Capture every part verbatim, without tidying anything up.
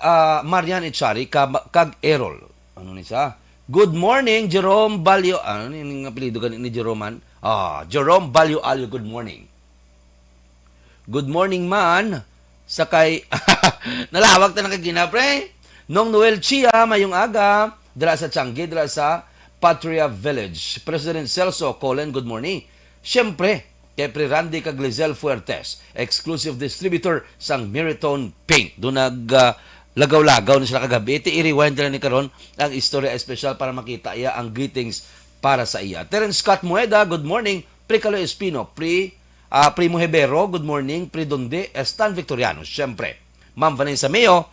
ah, Marian Echari, ka-, kag Errol. Ano ni siya? "Good morning, Jerome Balyo." Ano ni, ni apelyido gani ni Jerome, man? Ah, Jerome Balyo Alyo, good morning. "Good morning, man." Sa kay, nalawag ta na kagina, pre. Nong Noel Chia, mayong aga. Dira sa Changi, dira sa Patria Village. President Celso Colin, good morning. Siyempre, kay Pre Randy kag Lizelle Fuertes, exclusive distributor sang Miritone Paint. Doon nag, ah, lagaw-lagaw na sila kagabi. Iti i-rewind na ni karon ang istorya espesyal para makita iya ang greetings para sa iya. Terence Scott Moeda, good morning. Pre Kaloy Espino, Pre, ah, Primo Hebero, good morning. Pre Donde, Stan Victoriano, siyempre. Ma'am Vanessa Meo,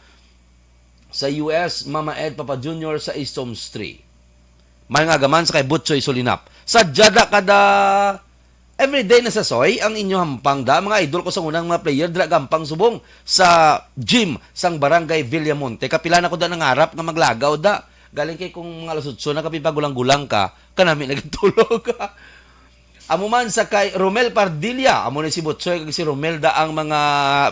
sa U S, Mama Ed, Papa Junior, sa East Homes three. May nga gaman sa kay Butchoy Sulinap. Sa Jada kada everyday na sa Soy, ang inyo hampang da, mga idol ko sa unang mga player, dira gampang subong sa gym sang Barangay Villamonte. Kapila na ko da nangarap nga maglagaw da. Galing kay kung mga alas otso na kapipagulang-gulang ka, kanami nagtulog. Amo man sa kay Romel Pardilla, amo ni si Butchoy kag si Romel da ang mga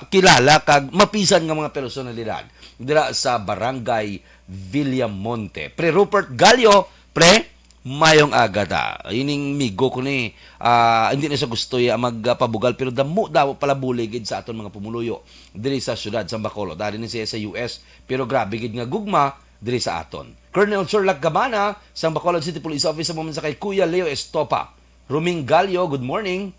kilala kag mapisan nga mga personalidad dira sa Barangay Villamonte. Pre Rupert Gallo, pre, mayong aga ta. Ining migo ko ni, ah, hindi na siya gusto ya magpabugal, pero damo daw pala buligid sa aton mga pumuluyo diri sa siyudad sa Bacolod. Dari ni siya sa U S, pero grabe gid nga gugma diri sa aton. Colonel Sherlock Gabana, sang Bacolod City Police Office, sa moment sa kay Kuya Leo Estopa. Roming Gallo, good morning.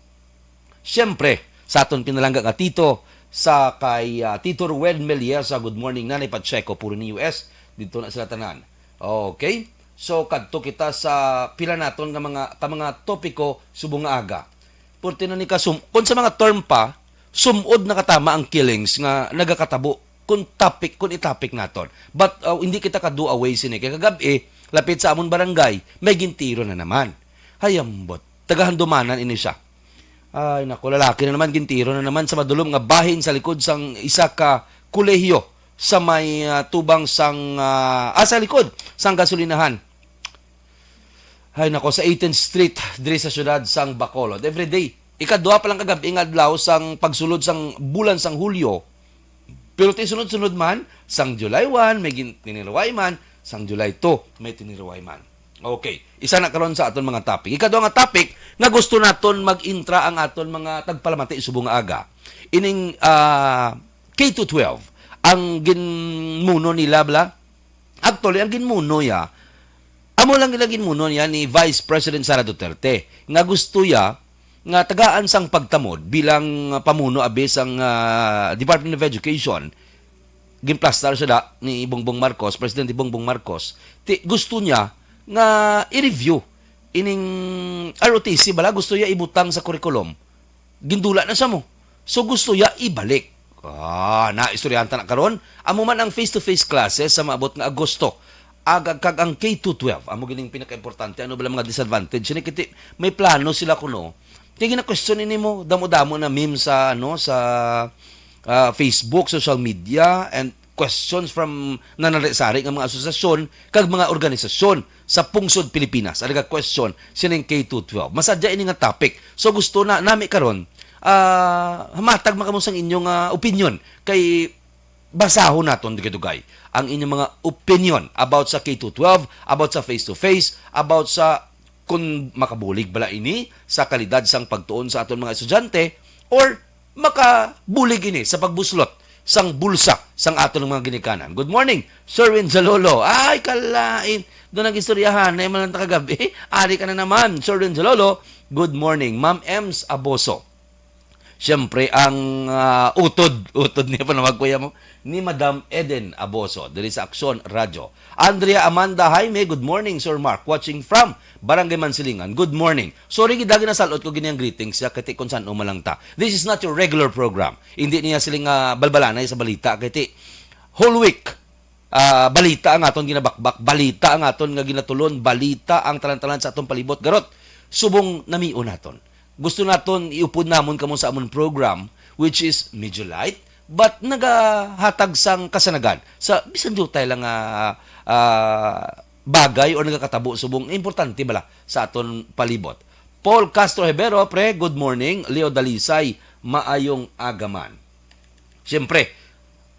Siyempre, sa aton pinalangga nga tito, sa kay, ah, Tito Rued Meliesa, good morning. Nanay Pacheco, puro ni U S, dito na sila tanan. Okay? So, kadto kita sa pila naton nga mga, ka mga topiko subong nga aga. Purti na ni kasum-, kung sa mga term pa, sumod nakatama ang killings nga nagakatabo kung topic, kung i-topic naton. But, uh, hindi kita ka-do away sini. Kay kagab-i, lapit sa amon barangay, may gintiro na naman. Hayambot, tagahandumanan ini siya. Ay, naku, lalaki na naman, gintiro na naman sa madulom nga bahin sa likod sang isa ka kolehiyo sa may, ah, tubang sang, ah, ah, sa likod sang gasolinahan. Ay, nako, sa eighteenth Street, diri sa siyudad sang Bacolod. Every day, ikadua pa lang kagab-i nga adlaw sang pagsulod sang bulan sang Hulyo. Pero ti sunod-sunod man, sang July one, may gin-, tiniruway man, sang July two, may tiniruway man. Okay, isa na karon sa aton mga topic. Ikadua nga topic nga gusto naton mag-intra ang aton mga tagpalamati subong nga aga. Ining, ah, K to twelve, ang ginmuno nila, bala, actually, ang ginmuno ya, amo lang nila ginmuno niya ni Vice President Sara Duterte, nga gusto ya nga tagaan sang pagtamod bilang, ah, pamuno abi sang, ah, Department of Education. Ginplastar siya da ni Bongbong Marcos, Presidente Bongbong Marcos. Ti, gusto niya nga i-review ining R O T C, bala, gusto niya ibutang sa curriculum. Gindula na sa mo. So, gusto ya ibalik. Ah, na, istoryahan ta na karon. Amo man ang face-to-face classes sa maabot nga Agosto. Aga kag ang K to twelve. Amo gining pinakaimportante. Ano ba lang mga disadvantage? Sini kiti, may plano sila kuno. Kaya gina-question ini mo, damo-damo na meme sa, ano, sa, ah, Facebook, social media, and questions from nanari-sari nga mga asosasyon kag mga organisasyon sa pungsod Pilipinas. Ang nagka-question, sining K to twelve. Masadya ini nga topic. So, gusto na nami karon, ah, hamatag man kamo sang inyong, ah, opinion. Kay basahon naton dugay-dugay ang inyong mga opinion about sa K to twelve, about sa face-to-face, about sa kung makabulig bala ini sa kalidad sang pagtuon sa aton mga estudyante, or makabulig ini sa pagbuslot sang bulsa sang aton mga ginikanan. Good morning, Sherwin Jalolo. Ay, kalain. Doon ang istoryahan na man lang kagabi. Ari ka na naman, Sherwin Jalolo. Good morning, Ma'am Ems Aboso. Siyempre, ang, ah, utod, utod niya pa na magkuya mo, ni Madam Eden Aboso, diri sa Aksyon Radyo. Andrea Amanda Jaime, good morning, Sir Mark. Watching from Barangay Mansilingan. Good morning. Sorry, gid lagi nasalot ko gini ang greetings siya, kay ti kung san-o man lang ta. This is not your regular program. Hindi niya siling, ah, balbalanay sa balita, kay ti whole week, ah, balita ang aton ginabakbak, balita ang aton nga ginatulon, balita ang tanan-tanan sa aton palibot. Garot, subong namion naton. Gusto naton iupod namon kamo sa amon program, which is medyo light, but nagahatag sang kasanagan sa bisan diutay lang nga, ah, bagay o nagakatabo subong importante bala sa aton palibot. Paul Castro Hebero, pre, good morning. Leo Dalisay, maayong aga man. Siyempre,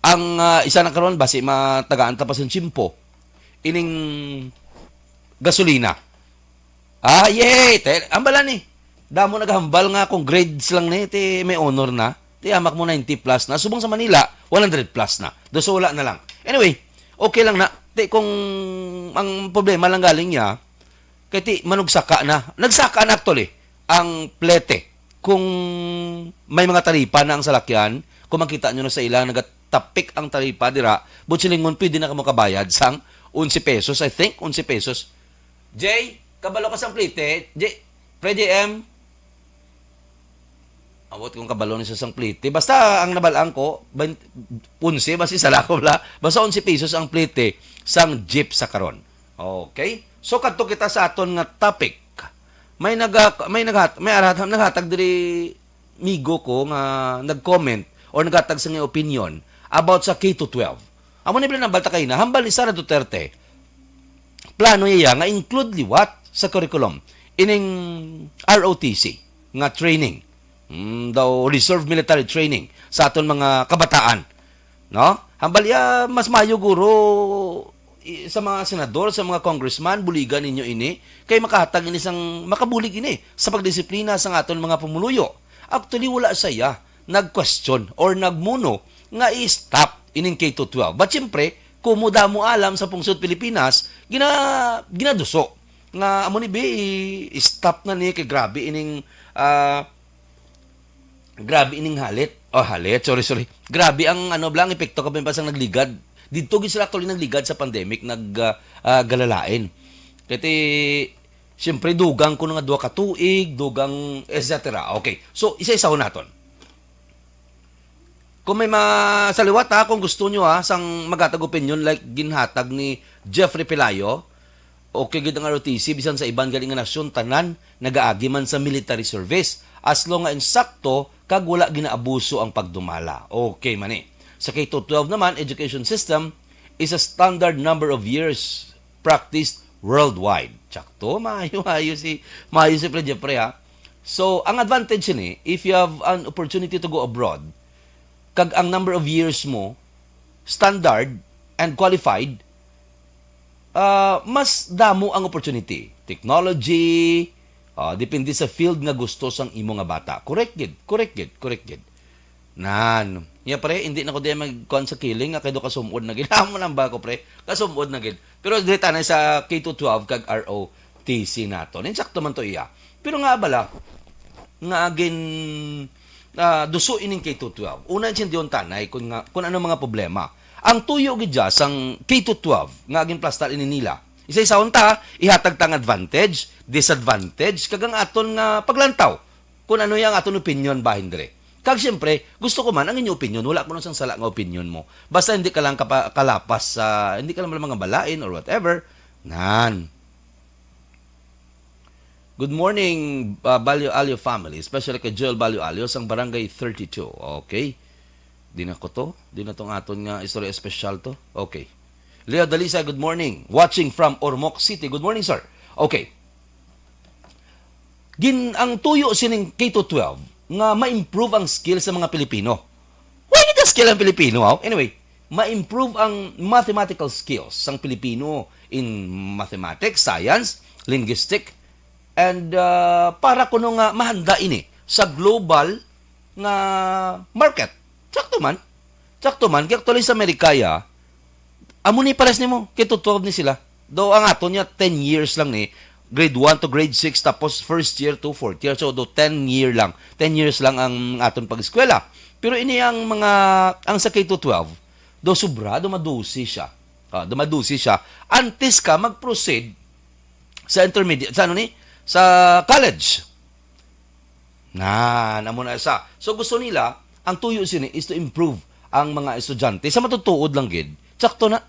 Ang, ah, isa na karon, basi matagaan ta pa sang tiyempo, ining gasolina. Ah, yay! Te, hambal ani. Damo naghambal nga kung grades lang ni, ti may honor na. Ti amak mo ninety plus na. Subong sa Manila, one hundred plus na. Dusula na lang. Anyway, okay lang na. Ti kung ang problema lang galing niya, kay ti manugsaka na. Nagsaka na actually ang plete. Kung may mga taripa na ang salakyan, kung makita nyo na sa ila, nagatapik ang taripa dira, but silingon, pwede na kamo kabayad sang onse pesos, I think, onse pesos. Jay, kabalo ka sang plete? Jay, Pre J M? Awat kung kabalo ni sa sang plete. Basta ang nabalaan ko, bain-, onse, basta isa lang ko bala. Basta onse pesos ang plete sang jeep sa karon. Okay? So, kadto kita sa aton nga topic. May naga-, may naghat-, may arahat, naghatag diri migo ko nga nag-comment or naghatag sa nga opinion about sa K to twelve. Amo ni, nabal ta kay na, hambal ni Sara Duterte, plano niya nga include liwat sa curriculum ining R O T C nga training. Mm, daw reserve military training sa aton mga kabataan, no? Hambal iya, mas mayo guro i-, sa mga senador, sa mga congressman, buligan ninyo ini, kay makahatag ini sang, makabulig ini sa pagdisiplina sang aton mga pumuluyo. Actually, wala saya nag-question or nagmuno nga i-stop ining K to twelve. But siyempre, kumo damo alam sa pungsod Pilipinas, gina-, ginaduso nga amo ni bi, i-stop na ni kay grabe ining, ah, grabe ining halit. Oh, halit, sorry, sorry. Grabe ang, ano, bala, ang epekto kami pa sang nagligad. Didto gid sila actually nagligad sa pandemic, nag, ah, ah, galalain. Kay ti, siyempre, dugang ko nga duha ka tuig, dugang, et cetera. Okay. So, isa-isahon naton. Kung may ma-, sa liwat, ha, kung gusto nyo, ha, sang maghatag opinion like ginhatag ni Jeffrey Pelayo, okay gid ang R O T C, bisan sa iban gali nga nasyon, tanan nagaagi man sa military service, as long nga insakto kag wala ginaabuso ang pagdumala. Okay man ni. Sa K to twelve naman, education system is a standard number of years practiced worldwide. Tsakto, maayo, maayo si, maayo si Pre Jeffrey, ha. So, ang advantage sini, if you have an opportunity to go abroad, kag ang number of years mo standard and qualified, ah, mas damo ang opportunity. Technology, ah, depende sa field nga gusto sang imo nga bata. Correct gid, correct gid, correct gid. Nan. Nya, pre, hindi na ko diyan magkuan sa kiling nga kay do kasumod na gid. Amo lang ba ko, pre? Kasumod na gid. Pero diri tanay sa K to twelve kag R O T C nato. Insakto man to iya. Pero nga bala, nga gin, ah, duso ining K to twelve. Una, intindihon tanay kung nga, kung ano mga problema. Ang tuyo gid dya sang K to twelve nga ginplastar ini nila. Isa-isahon ta, ihatag tang advantage, disadvantage, kag ang aton nga paglantaw kung ano ang aton opinion bahin dire. Kag siyempre, gusto ko man ang inyo opinion, wala ko nang sang sala nga opinion mo. Basta hindi ka lang kapa-, kalapas sa, hindi ka lang mga balain or whatever. Nan. Good morning, uh, Balyo Alyo family, especially kay Joel Balyo Alyo sang Barangay thirty-two. Okay. Di na ko to. Di na tong aton nga istorya espesyal to. Okay. Leo Dalisay, good morning. Watching from Ormoc City. Good morning, sir. Okay. Gin, ang tuyo sining K to twelve nga ma-improve ang skill sa mga Pilipino. Why gid ang skill ang Pilipino, aw? Anyway, ma-improve ang mathematical skills sang Pilipino in mathematics, science, linguistic, and, uh, para kuno nga mahanda ini sa global nga market. Sakto man. Sakto man. Kaya actually sa Amerika, ya, amo ni pares nimo, K to twelve ni sila. Do ang aton niya, ten years lang ni, grade one to grade six, tapos first year to fourth year. So, do ten year lang, ten years lang ang aton pag-eskwela. Pero ini ang mga, ang sa K to twelve, do sobra, do madusi siya. Ah, do madusi siya. Antes ka mag-proceed sa intermediate, sa ano ni? Sa college. Na, namo na isa. So, gusto nila, ang tuyo sini is to improve ang mga estudyante. Sa matutuod lang gid, sakto na.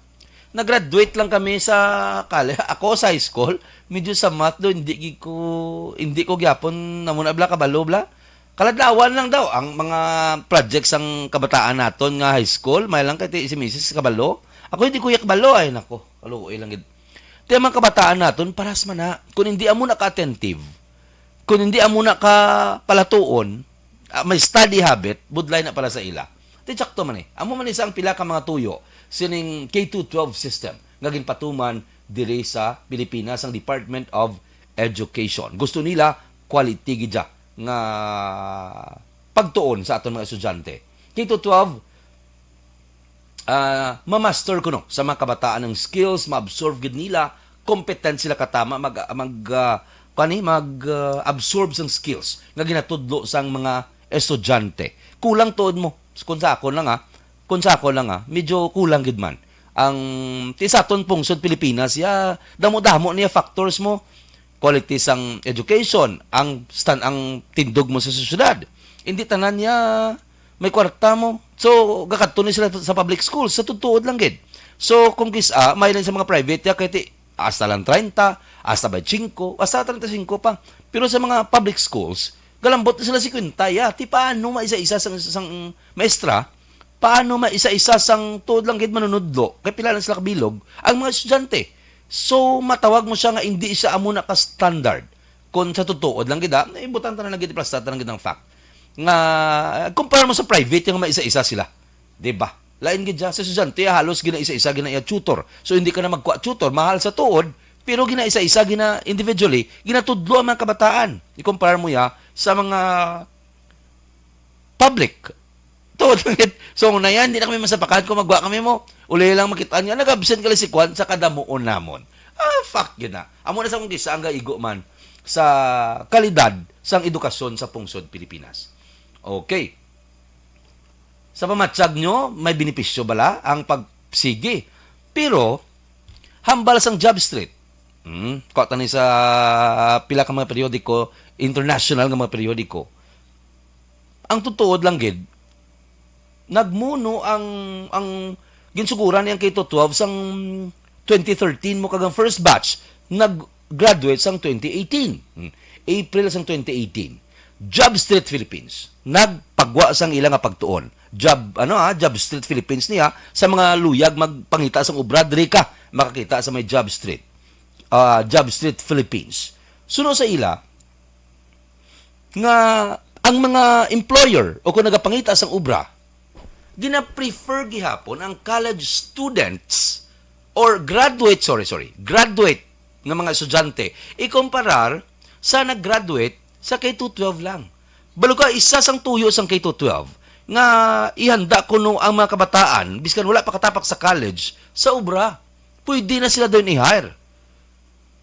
Nag-graduate lang kami sa college. Ako sa high school, medyo sa math do, hindi gid ko, hindi ko gyapon, namo na bla, kabalo bla. Kaladlawan lang daw ang mga projects sang kabataan naton nga high school, may lang kay ti-, si misis kabalo. Ako hindi ko ya kabalo, ay nako, kaluoy lang gid. Ti ang mga kabataan naton, paras man na, kung hindi amo na ka-attentive, kung hindi amo na ka palatuon, ah, may study habit, budlay na para sa ila. Ti sakto man ni. Amo man ni sa ang pila ka mga tuyo sining K to twelve system nga ginpatuman diri sa Pilipinas ang Department of Education. Gusto nila quality gid siya nga pagtuon sa aton mga estudyante. K to twelve, ah, ma-master kuno sa mga kabataan ang skills, ma-absorb gid nila, competent sila katama mag, mag, ah, kani, mag, ah, absorb sang skills nga ginatudlo sang mga estudyante. Kulang tuod mo kung sa ako lang, ah, kung sa ako lang, ah, medyo kulang gid man ang ti sa aton pungsod Pilipinas, ya, damo-damo niya factors mo, quality sang education, ang stan ang tindog mo sa sosyedad. Hindi tanan niya may kwarta mo. So, gakadto ni sila sa public schools, sa tutuod lang gid. So, kung kis-a, may lang sa mga private, ya, kay ti, hasta lang treinta, hasta twenty-five, hasta treinta y cinco pa. Pero sa mga public schools, galambot na sila fifty, ya. Ti paano maisa-isa sang, sang maestra? Paano maisa-isa sang tuod lang gid manunudlo? Kay pila lang sila kabilog ang mga estudyante. So, matawag mo siya nga hindi siya amo na ka standard. Kung sa tutuod lang gid, ah, ibutang tanan lang gid, plastar tanan gid ang fact. Nga, kumpara mo sa private, nga maisa-isa sila. Di ba? Lain gid siya. Sa estudyante, halos ginaisa-isa, ginaiya tutor. So, hindi ka na magkuha tutor. Mahal sa tuod, pero ginaisa-isa, gina individually, ginatudlo ang mga kabataan. Ikumpara mo ya sa mga public. Tuod lang gid. So, na yan, di na kami masapakan kung magwa kami mo. Uli lang makitaan nga, nag-absent ka lang si Kwan sa kadamuon namon. Ah, fuck yun na. Amo na sa kung kisa ang gaigo man sa kalidad sang edukasyon sa pungsod Pilipinas. Okay. Sa pamatsag nyo, may benepisyo bala ang pagsigi? Pero, hambal sang job street. Hmm, kuha ta ni sa pila ka mga periodiko, international nga mga periodiko. Ang tutuod lang gid, nagmuno ang, ang ginsuguran niyang K to twelve sang twenty thirteen mo kag ang first batch nag-graduate sang twenty eighteen. Hmm. April sang twenty eighteen. Job Street Philippines nagpagwa sang ila nga pagtuon. Job, ano, ha, Job Street Philippines niya sa mga luyag magpangita sang obra, diri ka makakita sa may Job Street. Ah, Job Street Philippines. Suno sa ila, nga ang mga employer o kung nagapangita sang obra, gina-prefer gihapon ang college students or graduate, sorry, sorry, graduate nga mga estudyante ikumparar sa nag-graduate sa K to twelve lang. Balo ka, isa sang tuyo sang K to twelve nga ihanda kuno ang mga kabataan, biskan wala pa katapak sa college, sa obra. Pwede na sila dayon i-hire.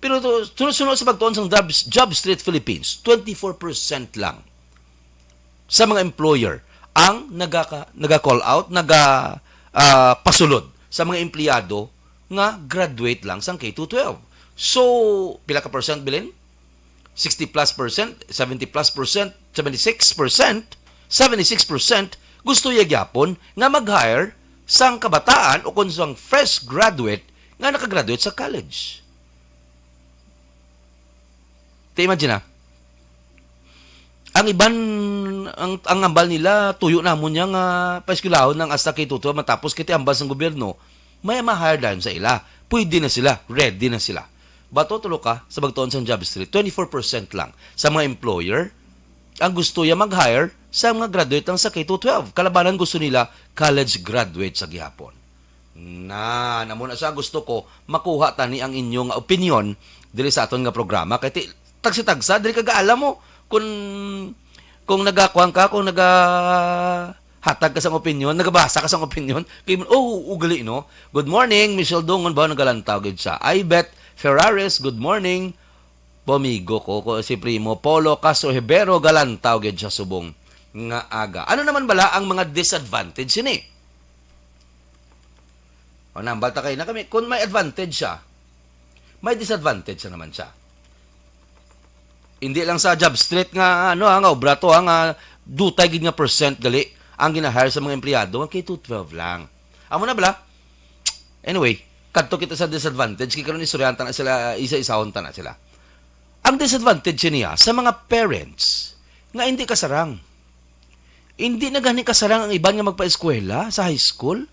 Pero to, sunod-sunod sa pagtuon sang Job, Job Street Philippines, twenty-four percent lang sa mga employer ang nagaka-, naga-call out, naga, ah, pasulod sa mga empleyado nga graduate lang sang K to twelve. So, pila ka percent, bilin? Sixty plus percent, seventy plus percent, seventy-six percent, seventy-six percent gusto ya gyapon nga mag-hire sang kabataan o kon sang fresh graduate nga nakagraduate sa college. Ti imagine na, ang iban, ang, ang ambal nila, tuyo namon niya nga paeskwelahon ang hasta K to twelve matapos kay ti ambal sang gobyerno, may ma-hire dayon sa ila. Pwede na sila, ready na sila. Bato tulo ka sa pagtuon sang job street, twenty-four percent lang sa mga employer ang gusto ya mag-hire sa mga graduate lang sa K to twelve. Kalabanan gusto nila college graduate sa gihapon. Na, namo na siya, gusto ko makuha tani ang inyo nga opinyon diri sa aton nga programa. Kay ti-, tagsa-tagsa, diri ka gaalam mo kung, kung nagakuan ka, kung nagahatag ka sang opinyon, nagabasa ka sang opinyon. Kay, oh, ugali, no? Good morning, Michelle Dungon, ba, nagalantaw gid siya. Ivet Ferrares, good morning. Pomigo ko, ko si Primo Polo Castro Hibero, galantaw gid siya subong nga aga. Ano naman bala ang mga disadvantage sini? O, nambal ta kay na kami. Kung may advantage siya, may disadvantage siya naman siya. Hindi lang sa job street nga, ano, ha, nga obra to, ha, nga dutay gid nga percent gali ang gina-hire sa mga empleyado nga K to twelve lang. Amo na bala? Anyway, kadto kita sa disadvantage, kay karon istoryahan ta na sila, isa-isahon ta na sila. Ang disadvantage niya sa mga parents nga hindi kasarang. Hindi na gani kasarang ang iban nga magpaeskwela sa high school.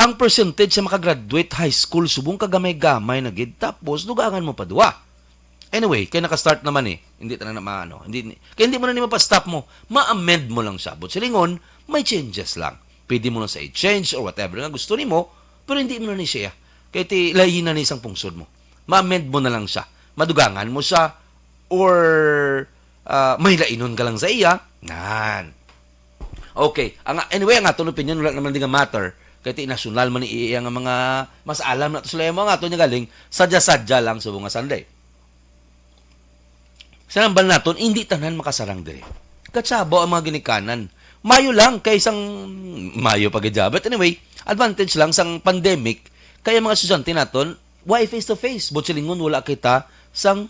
Ang percentage sa makagraduate high school subong kagamay-gamay na gid, tapos dugangan mo pa duwa. Anyway, kay naka-start naman eh. Hindi ta na maano. Hindi, hindi, kay hindi mo na ni mapa-stop mo. Ma-amend mo lang siya. But silingon, may changes lang. Pwede mo na sa i-change or whatever nga gusto nimo, pero hindi mo na ni siya. Kay ti layi na ni sang pungsod mo. Ma-amend mo na lang siya. Madugangan mo siya or ah, may lainon ka lang sa iya. Nan. Okay. Ang, anyway, ang aton opinion, wala naman din nga matter. Kay ti nasyonal man ni iya nga mga mas alam na to sila yung mga ato niya galing, sadya-sadya lang subong nga Sunday. Sa nambal naton, hindi tanan makasarang diri. Katsabo ang mga ginikanan. Mayo lang kay sang mayo pa gid. But anyway, advantage lang sang pandemic kay ang mga estudyante naton, why face to face? Buot silingon, wala kita sang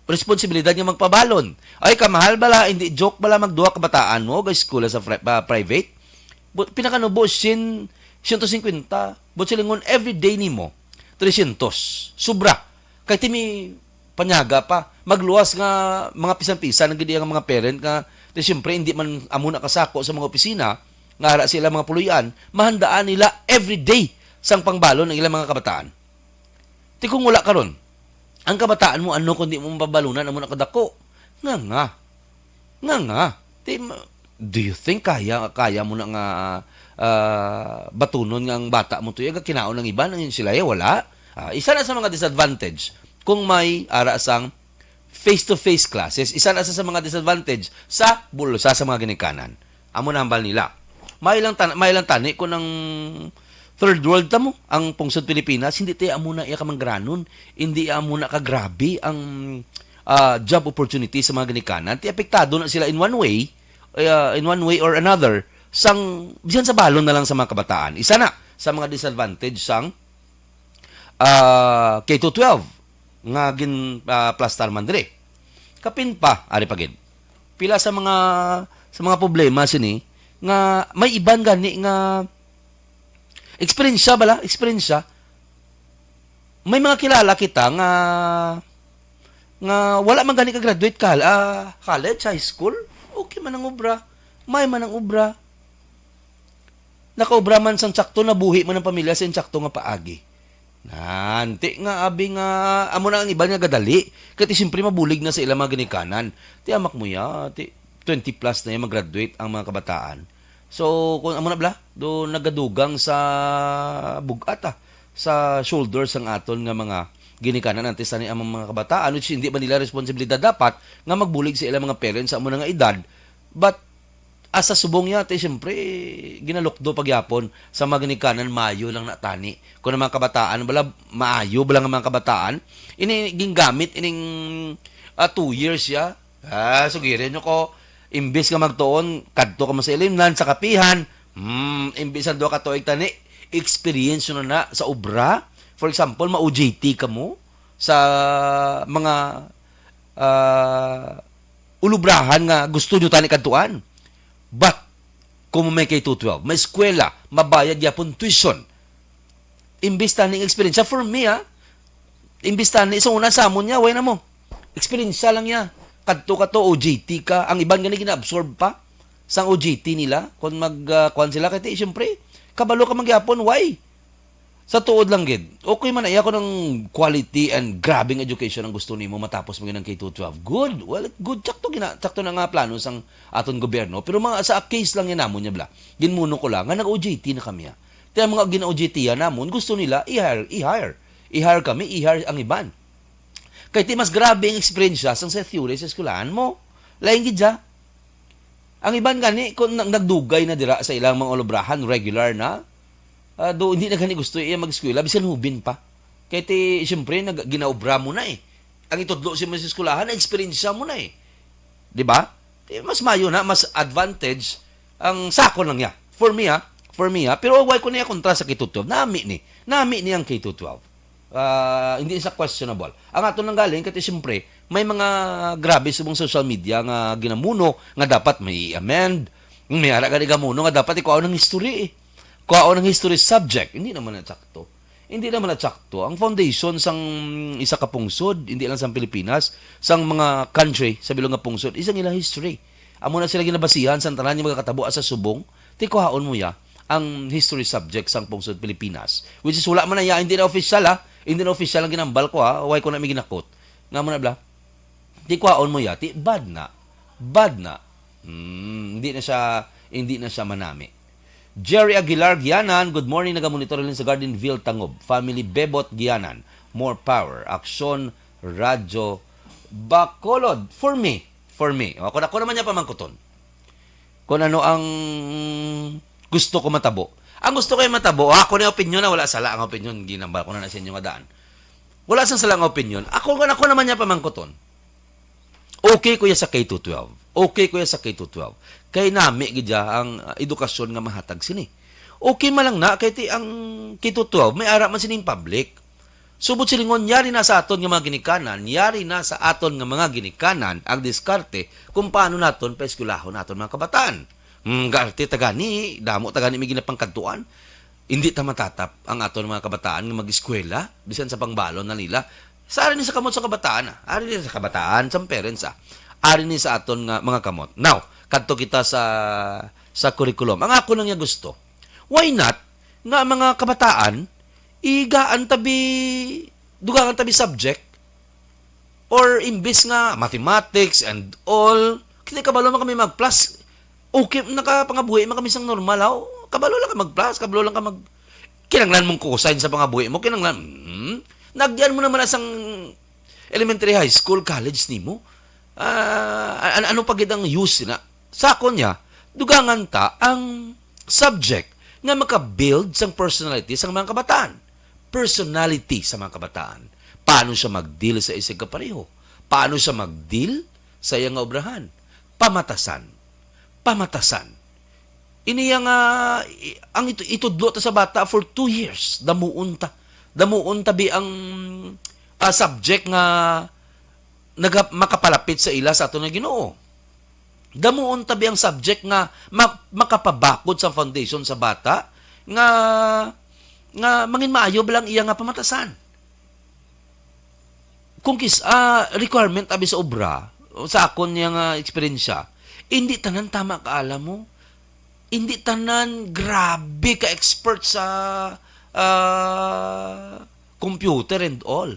responsibilidad nga magpabalon. Ay, kamahal bala, hindi joke bala, magduha ka bataan mo ga eskwela sa fri-, ah, private. Bu-, pinakanubo, sien, siyento singkwenta. Buot silingon, everyday nimo, tresyentos. Sobra. Kay ti may panyaga pa. Magluwas nga mga pisan-pisan ang gid ang mga parent nga, ti siyempre, hindi man amo na kasako sa mga opisina, nga ara sila mga puloy-an, mahandaan nila everyday sang pangbalon ang ilang mga kabataan. Ti kung wala karon, ang kabataan mo, ano kung di mo mabalunan, amo na kadako? Nga nga. Nga nga. Ti ma-, do you think kaya, kaya mo na nga, ah, batunon nga ang bata mo tuyo, kinaon ang iban, ang sila, eh, wala? Ah, isa na sa mga disadvantage kung may ara sang face-to-face classes, isa na sa, sa mga disadvantage sa bulsa sa mga ginikanan. Amo na hambal nila. May lang tan-, may lang tani kung ang third world ta mo, ang pungsod Pilipinas, hindi tayo amo na iya kamangranon, hindi amo na kagrabe ang, ah, job opportunity sa mga ginikanan. Ti apektado na sila in one way, ah, in one way or another, sang, bisan sa balon na lang sa mga kabataan. Isa na sa mga disadvantage sang ah, K to twelve nga gin, ah, plastar man diri. Kapin pa, ari pa gid. Pila sa mga, sa mga problema sini nga may iban gani nga eksperyensya bala, eksperyensya. May mga kilala kita nga, nga wala man gani ka-graduate kal-, ah, college, high school. Okay man ang obra. May man ang obra. Nakaobra man sang tsakto, nabuhi man ang pamilya sa insakto nga paagi. Nanti nga abi nga amo na ang iban nga gadali, kay ti siyempre mabulig na sa ilang mga ginikanan. Ti amak mo ya, ti twenty plus na ya mag-graduate ang mga kabataan. So, kung amo na bala, do nagadugang sa bug-at, ah, sa shoulders ang aton nga mga ginikanan, antes tani ang mga kabataan, which hindi man nila responsibilidad dapat nga magbulig sa ilang mga parents sa amo na nga edad. But as sa subong niya, ti siyempre, ginalukdo pagyapon sa mga ginikanan, maayo lang na tani. Kung ang mga kabataan, bala, maayo bala nga mga kabataan, ini gingamit ining, ah, two years ya. Ah, sugirin nyo ko, imbis nga magtuon, kadto ka mo sa ilimnan, sa kapihan, hmm, imbis ang duha ka tuig tani, experience nyo na, na sa obra. For example, ma-O J T ka mo sa mga, ah, ulubrahan nga gusto nyo tani kadtuan. But, kung may K to twelve, may eskwela, mabayad yapon tuition. Imbis tani ang eksperyensya, for me, ah, imbis tani, sa una, sa amon niya, way na mo. Eksperyensya lang niya. Kadto ka to, O J T ka. Ang iban gani gina-absorb pa sang O J T nila. Kung mag, ah, kuwan sila, kaya, siyempre, kabalo ka magyapon, why? Sa tuod lang gid, okay man na iya kung ang quality and grabing education ang gusto nimo matapos mo ang K to twelve. Good. Well, good. Tsakto gina-, tsakto na nga plano sang aton gobyerno. Pero mga sa case lang yan namon niya bala. Ginmuno ko lang nga nag-O J T na kami, ah. Kaya mga gina-O J T yan namon, gusto nila i-hire, i-hire. I-hire kami, i-hire ang iban. Kay ti mas grabe ang eksperyensya sang sa theory sa eskwelahan mo. Lain gid siya. Ang iban gani, kung nag-, nagdugay na dira sa ilang mga ulubrahan, regular na, ah, do, hindi na gani gusto iya mag-eskwela, bisan hubin pa. Kay ti, siyempre, nag-, ginaobra mo na eh. Ang itudlo siya mo sa eskwelahan, na-eksperyensya mo na eh. Di ba? Eh, mas mayo na, mas advantage ang sa akon lang niya. For me, ha? For me, ha? Pero why ko niya kontra sa K to twelve? Nami ni. Nami ni ang K to twelve. Ah, hindi siya questionable. Ang ato nang galing, kati siyempre, may mga grabe subong social media nga ginamuno nga dapat may i-amend. May ara gani gamuno nga dapat ikuha ng history eh. Kuha ng history subject. Hindi naman na sakto. Hindi naman na sakto. Ang foundation sang isa ka pungsod, hindi lang sang Pilipinas, sang mga country, sa bilog nga pungsod, isang ilang history. Amo na sila ginabasihan sa tanan nga magkakatabo sa subong, ti kuhaon mo ya ang history subject sang pungsod Pilipinas. Which is wala man na ya, hindi na official ha. Hindi na official ang ginambal ko ha. Why ko na may ginakot? Nga mo na bla? Ti kuhaon mo ya, ti bad na. Bad na. Hmm, hindi na siya, Hindi na siya manami. Jerry Aguilar Gianan, good morning, nagamonitor rin sa Gardenville, Tangob. Family Bebot Gianan, more power. Aksyon, Radyo, Bacolod. For me, for me. O, ako, ako naman niya pamangkuton. Kung ano ang gusto ko matabo. Ang gusto ko yung matabo, ako na opinion na wala sala ang opinion, ginambal ko na na sa inyo nga daan. Wala sang sala nga opinion. Ako, ako naman niya pamangkuton. Okay ko ya sa K to twelve. Okay ko ya sa K to twelve. Kay nami gid ya ang, ah, edukasyon nga mahatag sini. Okay man lang na kay ti ang K to twelve may ara man sining public. Subot silingon, yari na sa aton nga mga ginikanan, yari na sa aton nga mga ginikanan ang diskarte kung paano naton paeskwelahon aton mga kabataan. Hmm, garte ta gani, damo ta gani may ginapangkadtuan. Hindi ta matatap ang aton mga kabataan nga mag-eskwela, bisan sa pangbalon na nila. Sa ari ni sa kamot sa kabataan, ah. Ari ni sa kabataan, sa parents, ah. Ari ni sa aton nga mga kamot. Now, kadto kita sa, sa curriculum. Ang ako lang niya gusto, why not nga mga kabataan, igaan tabi, dugangan tabi subject, or imbis nga mathematics and all, kasi kabalo man kami mag-plus, okay, nakapangabuhi man kami sang normal, aw. Kabalo lang ka mag-plus, kabalo lang ka mag-, kinanglan mong cosine sa pangabuhi mo, kinanglan, hmm? Nagyan mo naman na sang elementary, high school, college nimo. Ah, an-, ano pa gid ang use na? Sa akon niya, dugangan ta ang subject nga maka-build sang personality sang mga kabataan. Personality sa mga kabataan. Paano siya mag-deal sa isig kapareho? Paano siya mag-deal sa iya nga obrahan? Pamatasan. Pamatasan. Ini nga, i-, ang itu-, itudlo ta sa bata for two years. Damuon ta. Damuon tabi ang, ah, subject nga naga-, makapalapit sa ila sa aton nga Ginoo. Damuon tabi ang subject nga ma-, makapabakod sa foundation sa bata nga, nga mangin maayo ba lang iya nga pamatasan. Kung kis-, ah, requirement abi sa obra, sa akon niya nga eksperyensya, hindi tanan tama ka alam mo. Hindi tanan grabe ka expert sa, ah, computer and all.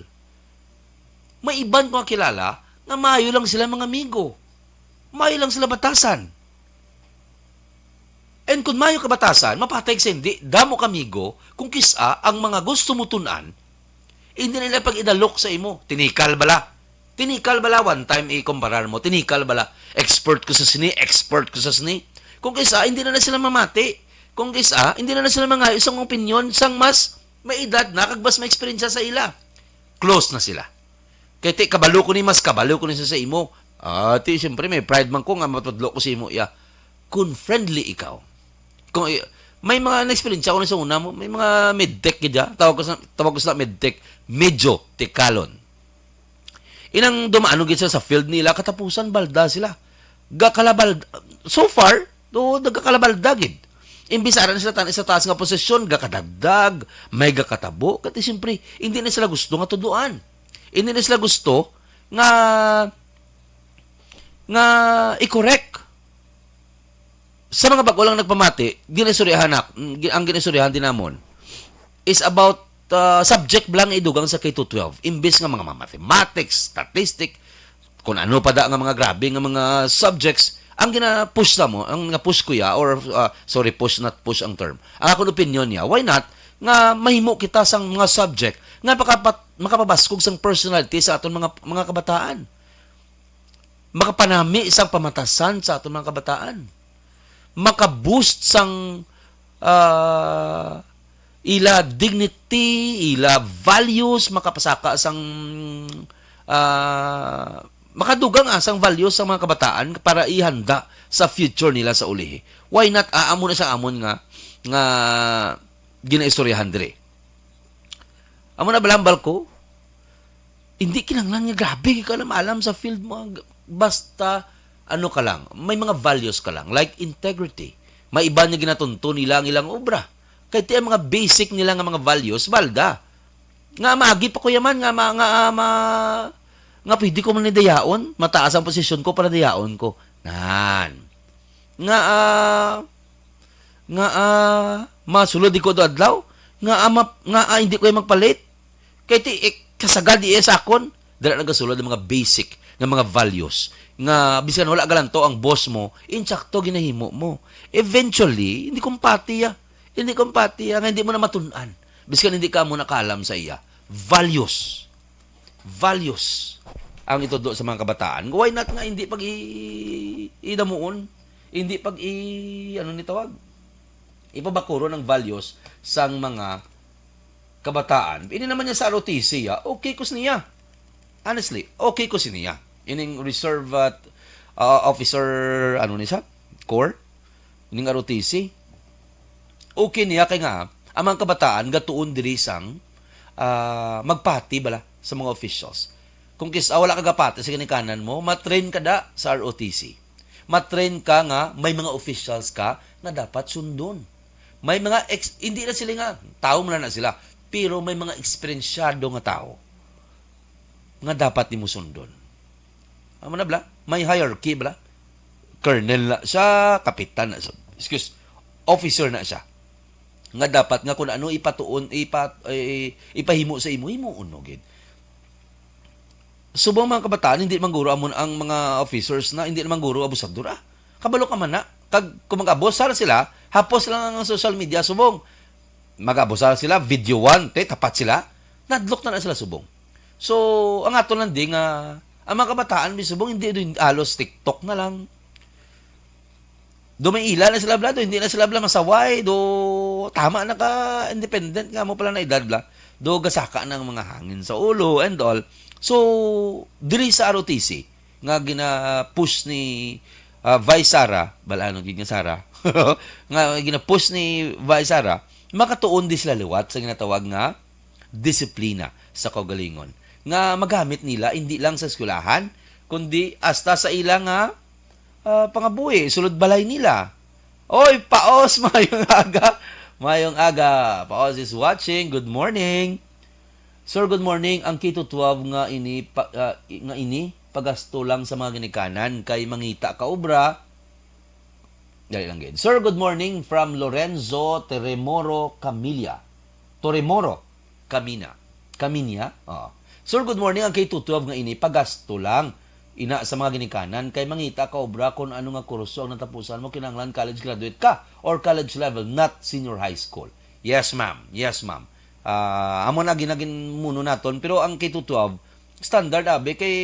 May iban ko nga kilala nga maayo lang sila mga amigo. Maayo lang sila batasan. And kung maayo ka batasan, mapatay sa hindi, damo ka amigo, kung kis-a ang mga gusto mo tun-an, hindi nila pag-idalok sa imo. Tinikal bala. Tinikal bala, one time i-comparar mo. Tinikal bala, expert ko sa sini, expert ko sa sini. Kung kis-a, hindi na, na sila mamati. Kung kis-a, hindi na, na sila mangayo sang opinyon sang mas may edad na kag mas may eksperyensya sa ila. Close na sila. Kay ti, kabalo ko ni, mas kabalo ko ni sa, sa imo. Ah, ti, siyempre, may pride man ko nga matudlo ko sa imo, ya. Kung friendly ikaw. Kung i-, may mga na-experience ako na sa una mo, may mga medtech gid ya. Tawag ko sa, tawag ko sa medtech, medyo tikalon. Inang dumaan gid sila sa field nila, katapusan balda sila. Gakalabal, so far, do, nagakalabalda gid. Imbis ara na sila tan-, sa taas nga posisyon, gakadagdag, may gakatabo. Kati siyempre, hindi na sila gusto nga tuduan. Hindi na sila gusto nga, nga i-correct. Sa mga bag-o lang nagpamati, ginaistoryahan nak-, ang ginaistoryahan din namon is about, uh, subject lang idugang sa K to twelve. Imbis nga mga mathematics, statistic, kung ano pa da nga mga grabe nga mga subjects, ang gina-push sa mo, ang nga-push ko ya, or, uh, sorry, push, not push ang term. Ang akong opinion niya, why not nga mahimo kita sang mga subject nga makapat-, makapabaskog sang personality sa aton mga, mga kabataan? Makapanami sang pamatasan sa aton mga kabataan, maka-boost sang, ah, ila dignity, ila values, makapasaka sang, ah, makadugang, ah, sang values sa mga kabataan para ihanda sa future nila sa ulihi. Why not, ah, amo na sa amon nga, nga ginaistoryahan diri? Amo na, balambal ko, hindi kinahanglan nga grabe ka alam-alam sa field mo. Basta, ano ka lang, may mga values ka lang, like integrity. May iba nga ginatunto nila ang ilang obra. Kay ti ang mga basic nila nga mga values, balda. Nga maagi pa ko yaman, nga ma-, nga, ah, ma-, nga pwede ko man ni dayaon, mataas ang posisyon ko para dayaon ko. Nan. Nga, ah, nga, ah, masulod ko do adlaw, nga, ah, ma-, nga, ah, hindi ko magpalit. Kay ti, eh, kasagad iya sa akon, dala nagasulod ang mga basic nga mga values nga bisan wala galanto ang boss mo, insakto ginahimo mo. Eventually, hindi kumpati ya. Hindi kumpati ya nga hindi mo na matun-an. Biskan hindi ka mo nakalam sa iya. Values. Values ang itudlo sa mga kabataan. Why not nga hindi pag i-, idamuon? Hindi pag i-, ano ni tawag? Ipabakuron ang values sang mga kabataan. Ini naman niya sa R O T C, ah, okay ko niya. Honestly, okay ko niya. Ining reserve, uh, uh, officer, ano ni siya? Corps? Ining R O T C. Okay niya kay nga, ang mga kabataan gatuon diri sang, ah, magpati bala sa mga officials. Kung kis-, ah, wala ka gapati sa ginikanan mo, matrain ka da sa R O T C. Matrain ka nga may mga officials ka nga dapat sundon. May mga ex-, hindi na sila nga, tao man na sila, pero may mga eksperensyado nga tao nga dapat nimo sundon. Amo na bala, may hierarchy bala. Colonel na siya, kapitan na siya. Excuse, officer na siya. Nga dapat nga kung ano ipatuon, ipa-, i-, ipahimo sa imo, himuon mo gid. Subong mga kabataan, hindi man guro amon ang mga officers na, hindi naman guro abusador, ah. Kabalo ka man na. Kag kung mag-abusar sila, hapos lang ang social media, subong. Mag-abusar sila, video one, te, tapat sila. Nadlok na na sila subong. So, ang ato lang di nga, ang mga kabataan, may subong, hindi din halos TikTok na lang. Do may ila na sila, bla, do hindi na sila, bla, masaway, do tama na ka, independent nga mo pala na edad, bla. Do gasaka na ang mga hangin sa ulo and all. So, diri sa R O T C, nga gina-push ni, ah, Vice Sara, bala, ano, gid nga Sara, nga gina-push ni Vice Sara, makatuon di sila liwat sa ginatawag nga disiplina sa kaugalingon nga magamit nila, hindi lang sa eskwelahan, kundi hasta sa ila nga, ah, pangabuhi, sulod balay nila. Oy, Paos, mayong aga. Mayong aga. Paos is watching. Good morning. Sir, good morning. Ang K to twelve nga ini pa-, ah, i-, nga ini pagasto lang sa mga ginikanan kay mangita ka obra. Dali lang gid. Sir, good morning from Lorenzo Teremoro Camilla. Toremoro Camina. Camina? Oo. Sir, good morning. Ang K to twelve nga ini pagasto lang ina sa mga ginikanan kay mangita ka obra kung ano nga kurso ang natapusan mo, kinahanglan college graduate ka or college level, not senior high school. Yes, ma'am. Yes, ma'am. Ah, amo na ginagin muno naton, pero ang K to twelve standard abi kay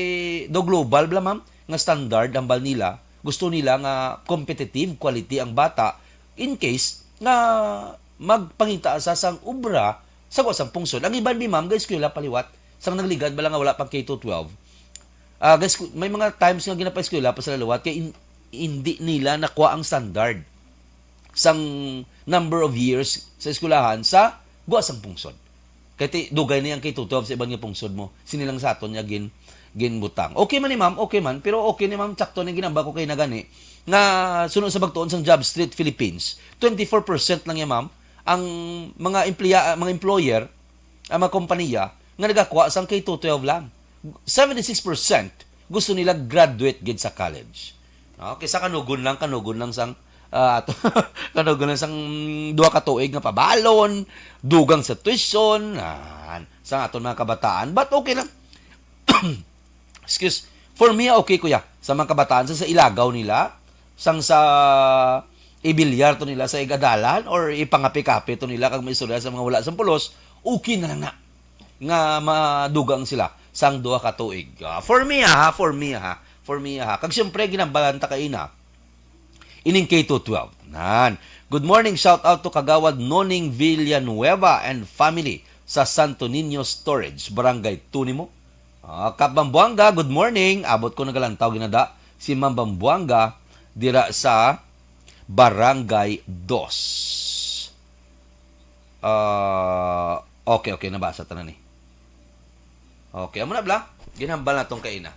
do global bala, ma'am, nga standard hambal nila. Gusto nila nga competitive quality ang bata in case nga magpangita sa sang obra sa gwa sang pungsod. Ang iban bi, ma'am, ga-eskwela paliwat sang nagligad bala nga wala pang K to twelve. Ah, guys, may mga times nga ginapaeskwela pa sila liwat kay in-, hindi nila nakuha ang standard sang number of years sa eskwelahan sa gwa sang pungsod. Kay ti-, dugay na yang K to twelve sa iban nga pungsod mo. Sini lang sa aton nga gin-, ginbutang. Okay man ni ma'am, okay man, pero okay ni ma'am, sakto ni ginamba ko kay nagani nga suno sa pagtuon sang Job Street Philippines, twenty-four percent lang ya, ma'am, ang mga empleya-, mga employer, ang mga kompanya nga nagakuha sang K to twelve lang. Seventy-six percent gusto nila graduate gid sa college. No? Kaysa kanugon lang, kanugon lang sang, ah, ato, kanugon lang sang duha ka tuig nga pabalon, dugang sa tuition, ah, sang aton mga kabataan. But okay lang. Excuse. For me, okay, kuya. Sa mga kabataan, sa, sa ilagaw nila, sang sa ibilyar to nila sa igadalan or ipangapi-kapi to nila kag maistorya sa mga wala sang pulos, okay na lang na nga madugang sila sang duha ka tuig. Ah, for me, ha, for me, ha, for me, ha. Kag siyempre, ginambalan ta kaina, ining K to twelve. Nan. Good morning, shout out to Kagawad Noning Villanueva and family sa Santo Niño Storage, Barangay Tunimo. Ah, Kap Bambuanga, good morning. Abot ko nagalantaw ginada si Ma'am Bambuanga dira sa Barangay Dos. Ah, okay, okay, nabasa ta na ni. Okay, amo na bala. Ginhambal na tong kaina.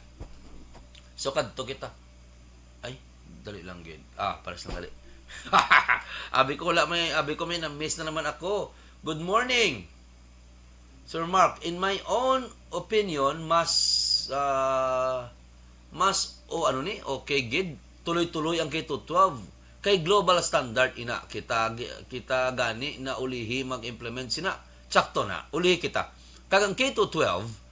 So, kadto kita. Ay, dali lang gid. Ah, pares lang dali. Abi ko wala may, abi ko may na-miss na naman ako. Good morning. Sir Mark, in my own opinion, mas, ah, mas, o ano ni, okay gid, tuloy-tuloy ang K to twelve. Kay global standard ina, kita, kita gani na ulihi mag-implement sina. Tsakto na, ulihi kita. Kag ang K to twelve,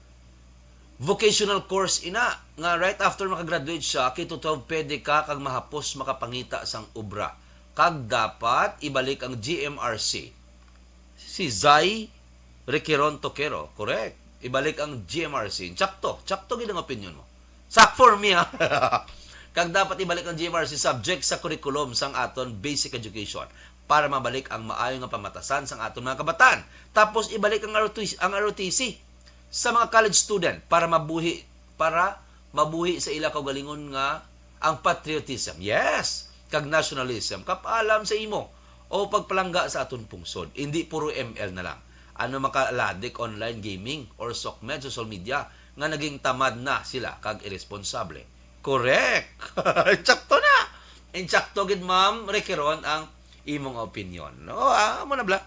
vocational course ina. nga right after makagraduate siya, K to twelve, pwede ka kag mahapos makapangita sang obra. Kag dapat ibalik ang G M R C. Si Zay Requiron Toquero, correct. Ibalik ang G M R C. Tsakto, tsakto gid ang opinion mo. Sak for me, ha? Kag dapat ibalik ang G M R C subject sa curriculum sang aton basic education para mabalik ang maayo nga pamatasan sang aton mga kabataan. Tapos ibalik ang R O T C, ang R O T C sa mga college student para mabuhi, para mabuhi sa ila kaugalingon nga ang patriotism. Yes, kag nationalism. Kapalam sa imo o pagpalangga sa aton pungsod. Hindi puro M L na lang. Ano, makaladik online gaming or sokmed social media nga naging tamad na sila kag irresponsable. Correct. Insakto na. Insakto gid, Ma'am Requiron, ang imong opinion. No, ah, amo na bala.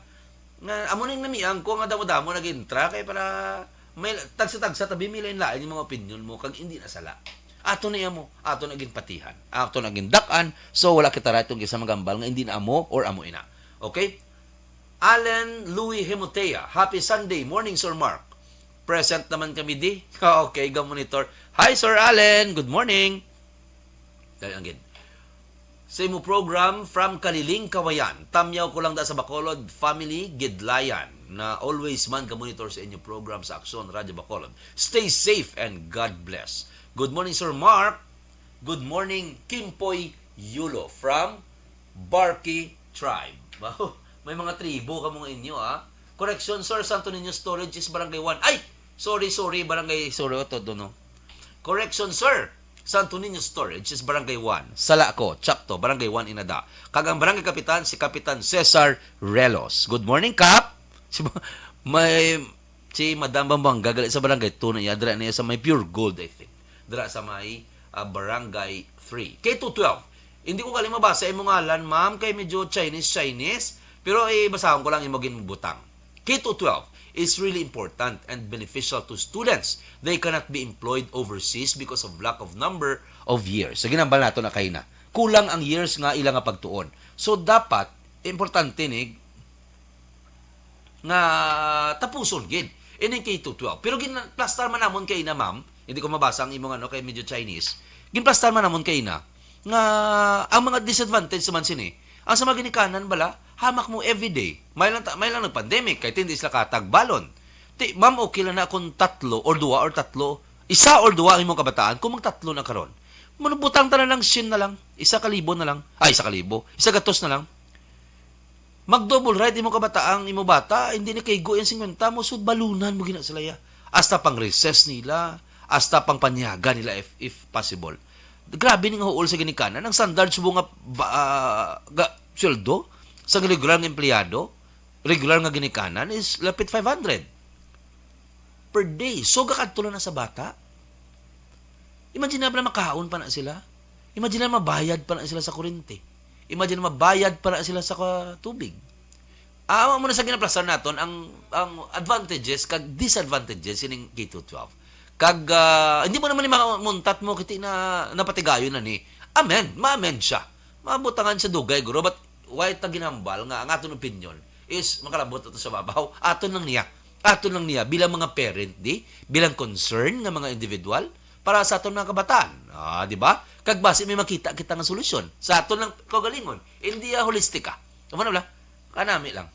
Nga, amo ning namiang ko nga damo-damo nag-intra kay para may tagsa-tagsa tabi, may lain-lain yung mga opinion mo kag hindi na sala. Ato na mo, ato na ginpatihan, ato na gindak-an. So wala kita right kung isa magambal nga hindi na amo or amo ina. Okay? Allen Louis Hemotea, "Happy Sunday morning, Sir Mark." Present naman kami di. Okay, ga monitor. Hi, Sir Allen. Good morning. Dali lang gid. Sa imo program from Kaliling, Kawayan. Tamyaw ko lang da sa Bacolod family, Gidlayan, na always man ka-monitor sa inyo program sa Aksyon Radyo Bacolod. Stay safe and God bless. Good morning, Sir Mark. Good morning, Kimpoy Yulo from Barki Tribe. Wow, may mga tribo ka mga inyo, ha? Correction, sir, Santo Niño Storage is Barangay one. Ay! Sorry, sorry, Barangay, sorry, oto, dono. Correction, sir. Santo Niño Storage is Barangay one. Sala ko, tsakto, Barangay one inada. Kag ang barangay kapitan, si Kapitan Cesar Relos. Good morning, Kap. Si, may, si Madam Bambuanga, gali sa Barangay two na iya, dira niya sa may Pure Gold, I think. Dira sa may, ah, Barangay three. K to twelve. Hindi ko gali mabasa imong ngalan, ma'am, kay medyo Chinese, Chinese. Pero, eh, basahon ko lang imo ginbutang. K to twelve is really important and beneficial to students. They cannot be employed overseas because of lack of number of years. So, ginambal nato na kaina. Kulang ang years nga ila nga pagtuon. So, dapat, importante ni nga tapuson gid ining K to twelve. Pero ginplastar man namon kaina, ma'am, hindi ko mabasa ang imong ano, kay medyo Chinese. Ginplastar man namon kaina nga ang mga disadvantage naman sini, ang sa mga ginikanan bala, hamak mo everyday. May lang, ta- may lang nag-pandemic, kay hindi sila katagbalon. Ti, ma'am, okay lang na kung tatlo or duwa or tatlo, isa or duwa ang imong kabataan, kung magtatlo na karon. Manubutang ta na lang, shin na lang, isa ka libo na lang, ay, isa ka libo, isa gatos na lang. Mag-double ride imo kabataang imo bata, hindi ni kaigo yung singkwenta mo, so balunan mo gina sila ya. Hasta pang recess nila, hasta pang panyaga nila if, if possible. Grabe ning huol sa ginikanan. Ang standard subo nga ba, ah, ga, sweldo sa regular nga empleyado, regular nga ginikanan is lapit five hundred per day. So, gakadto lang na sa bata. Imagine na bala makaon pa na sila. Imagine na mabayad pa na sila sa kurente. Imagine na mabayad pa na sila sa ka-, tubig. Ah, amo na sa ginaplastar naton ang, ang advantages kag disadvantages sining K to twelve. Kag, ah, hindi mo naman ni mamuntat mo kiti na napatigayon na ni. Amen. Ma-amen siya. Mabutangan siya dugay, guro. But why ta ginambal nga ang aton opinion is makalabot ato sa babaw? Aton lang niya. Aton lang niya bilang mga parent, di? Bilang concern nga mga individual para sa aton mga kabataan. Ah, di ba? Kag basi may makita kita nga solusyon sa aton lang kaugalingon. Hindi, ah, holistic ka. Amo na bala? Kanami lang.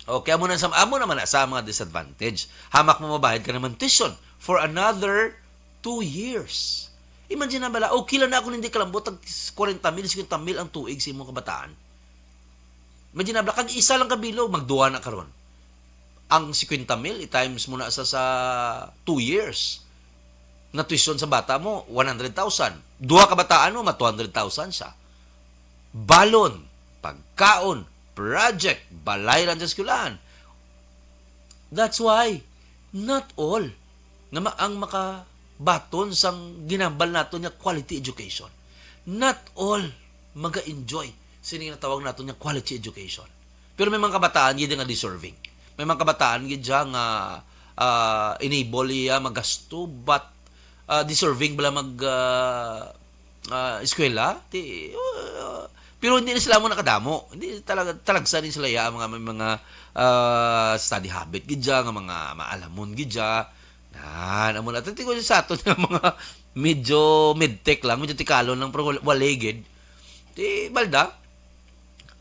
Okay, amo na sa, amo naman na sa mga disadvantage. Hamak mo mabayad ka naman tuition for another two years. Imagine na bala, okay lang na ako hindi kalambot, tag forty mil, fifty mil ang tuig sa imong kabataan. Imagine na bala, kag isa lang ka bilog, magduwa na karon. Ang fifty mil, i-times mo na sa, sa two years. Na tuition sa bata mo, one hundred thousand. Duha ka bataan mo, ma two hundred thousand siya. Balon, pagkaon, project, balay lang sa eskwelahan. That's why, not all nga ma-, ang makabaton sang ginambal nato nga quality education. Not all maga-enjoy sini nga natawag nato nga quality education. Pero may mga kabataan gid nga deserving. May mga kabataan gid siya nga, ah, enable iya magasto, but, ah, deserving bala mag, ah, ah, eskwela. Ti, ah, pero hindi na sila mo nakadamo. Hindi talaga, talagsa din sila ya, mga, may mga, ah, study habit gid siya, nga mga maalamon gid siya. Yan, amo na. Tati ko sa ato nga mga medyo medtech lang, medyo tikalon lang, pero wal-, walay gid. Di, balda.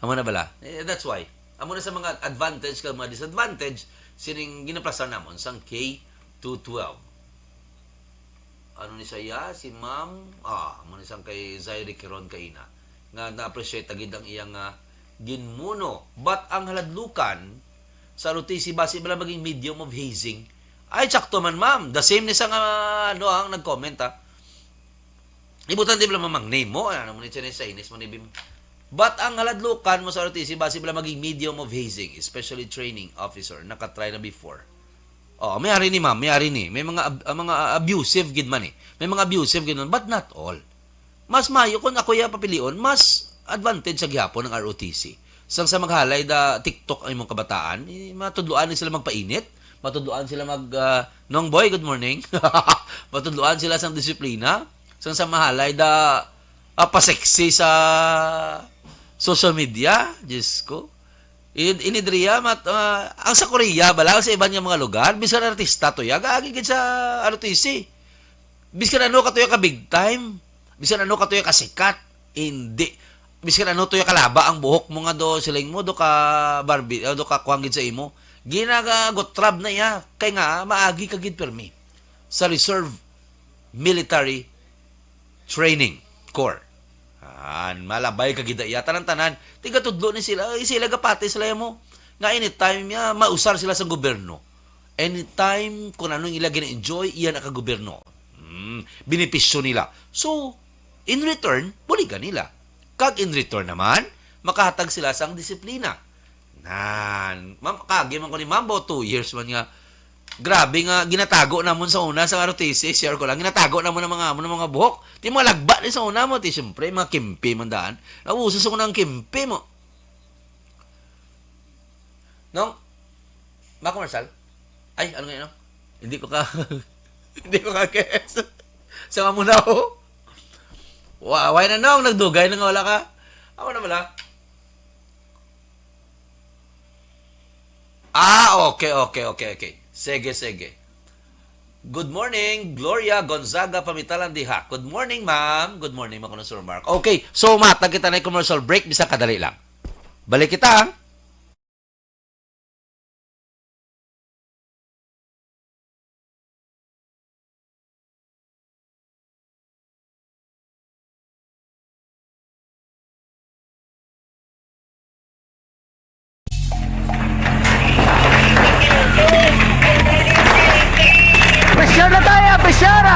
Amo na bala. Eh, that's why. Amo na sa mga advantage kag mga disadvantage, sining ginaplastar namon sang K to twelve. Ano ni saya? Si Ma'am, ah, amo ni sang kay Zaire Queron kaina, nga na-appreciate ta gid ang iyang, ah, ginmuno. But ang haladlukan sa R O T C, basi bala maging medium of hazing. Ay, sakto man, ma'am. The same ni sa nga, ano, ang nag-comment, ah. Ibutang di bala mamang name mo, ano mo ni Chinese, Chinese mo ni Bim. But ang haladlukan mo sa R O T C, basi bala maging medium of hazing, especially training officer, nakatry na before. Oh, may ari ni ma'am, may ari ni. May mga ab-, ah, mga abusive gid man eh. May mga abusive gid man, but not all. Mas maayo kung ako iya papilion, mas advantage sa gihapon ang R O T C. Sang sa maghalay da TikTok ang imong kabataan, eh, matudloan ni sila magpainit, matudloan sila mag, ah, Nong Boy, good morning. Matudloan sila sang disiplina, sang sa mahalay da, ah, pa-sexy sa social media, Diyos ko. In, ini diriya, mat-, ah, ang sa Korea, bala, sa iban nga mga lugar, bisan artista to, ya, gaagi gid sa R O T C. Bisan ano ka to, ya, ka big time. Bisan ano ka to, ya, ka sikat. Hindi. Bisan ano to, ya, kalaba ang buhok mo nga do, siling mo, do ka Barbie, ah, do ka kuwang gid sa imo. Ginagagutrab na iya. Kay nga, maagi ka gid permi sa reserve military training corps. An, malabay ka gid iya, tanan-tanan. Tigatudlo ni sila, ay, sila gapati sila mo. Nga anytime niya, mausar sila sa gobyerno. Anytime kung anong ila gina-enjoy, iya na ka gobyerno. Hmm, benepisyo nila. So, in return, buligan nila. Kag in return naman, makahatag sila sang disiplina. Nan, ma'am, kagi man ko ni ma'am, about two years man nga. Grabe nga, ginatago namon sa una, sa R O T C, share ko lang, ginatago namon ang mga, ang mga buhok. Ti mga lagba ni sa una mo, ti siyempre, mga kimpi man daan. Nauso sa una ang kimpi mo. Nong, ma-commercial? Ay, ano nga yun, no? Hindi ko ka, hindi ko ka guess. Sa mga muna, oh. Wa-, why na, Nong? Nagdugay na nga wala ka. Ako na wala. Ah, okay, okay, okay, okay. Sige, sige. Good morning, Gloria Gonzaga Pamitalan diha. Good morning, ma'am. Good morning, mga Sir Mark. Okay, so matag kita na commercial break, bisag kadali lang. Balik kita. Pressure na tayo, pressure!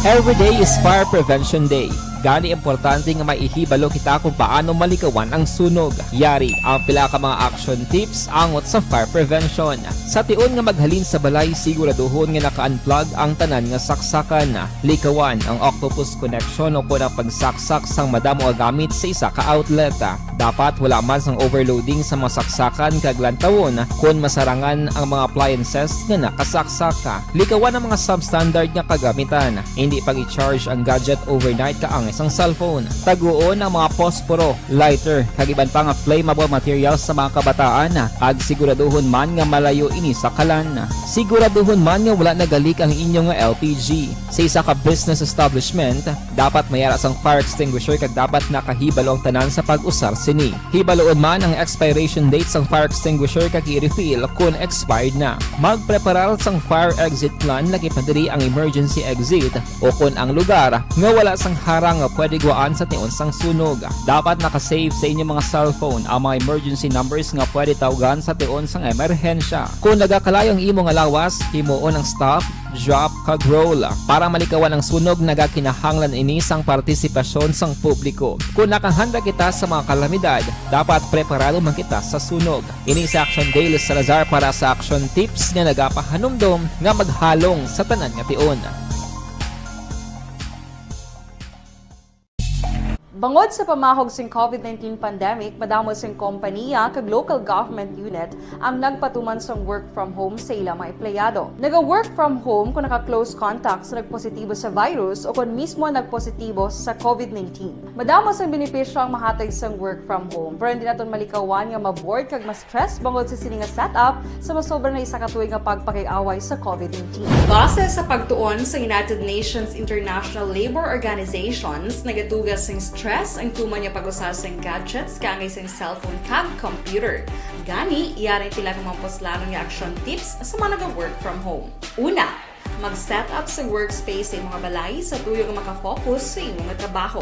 Every day is Fire Prevention Day. Gani, importante nga maihibalo kita kung paano malikawan ang sunog. Yari ang pila ka mga action tips angot sa fire prevention. Sa tion nga maghalin sa balay, siguraduhon nga naka-unplug ang tanan nga saksakan. Likawan ang octopus connection o kon ang pagsaksak sang madamo nga gamit sa isa ka outlet. Dapat wala man sang overloading sa mga saksakan kag lantawon kon masarangan ang mga appliances nga nakasaksak. Likawan ang mga substandard nga kagamitan. Hindi pag-i-charge ang gadget overnight kaangay sang cellphone. Taguon ang mga posporo, lighter, kag iban pa nga flammable materials sa mga kabataan, kag siguraduhon man nga malayo ini sa kalan. Siguraduhon man nga wala nagalik ang inyo nga L P G. Sa isa ka business establishment, dapat may ara sang fire extinguisher kag dapat nakahibalo ang tanan sa pag-usar sini. Hibaluon man ang expiration date sang fire extinguisher kag i-refill kon expired na. Magpreparar sang fire exit plan, lakip na diri ang emergency exit o kon ang lugar nga wala sang harang nga pwede guwaan sa tion sang sunog. Dapat naka-save sa inyo mga cellphone ang mga emergency numbers nga pwede tawgan sa tion sang emerhensya. Kon nagakalayo ang imo nga lawas, himuon ang stop, drop, kag roll. Para malikawan ang sunog, nagakinahanglan ini sang partisipasyon sang publiko. Kon nakahanda kita sa mga kalamidad, dapat preparado man kita sa sunog. Ini si Action Dale Salazar para sa Action Tips nga nagapahanumdom nga maghalong sa tanan nga tion. Bangod sa pamahog sing COVID nineteen pandemic, madamo sing kompaniya kag local government unit ang nagpatuman sang work from home sa ilang mga empleyado. Naga-work from home kung naka-close contact sa nagpositibo sa virus o kon mismo nagpositibo sa COVID nineteen. Madamo sang benepisyo ang mahatag sang work from home, pero hindi naton malikawan nga ma-bored kag ma-stress bangod sa sini nga setup sa masobra na isa ka tuig nga pagpakig-away sa COVID nineteen. Base sa pagtuon sa United Nations International Labour Organizations, nagatuga sing stress ang tuman nga pag-usa sing gadgets kaangay sing cellphone kag computer. Gani, yari pila ka mga puslanon nga action tips sa mga naga-work from home. Una, mag-set up sa workspace sa imong balay sa tuyo nga makafocus sa imong trabaho.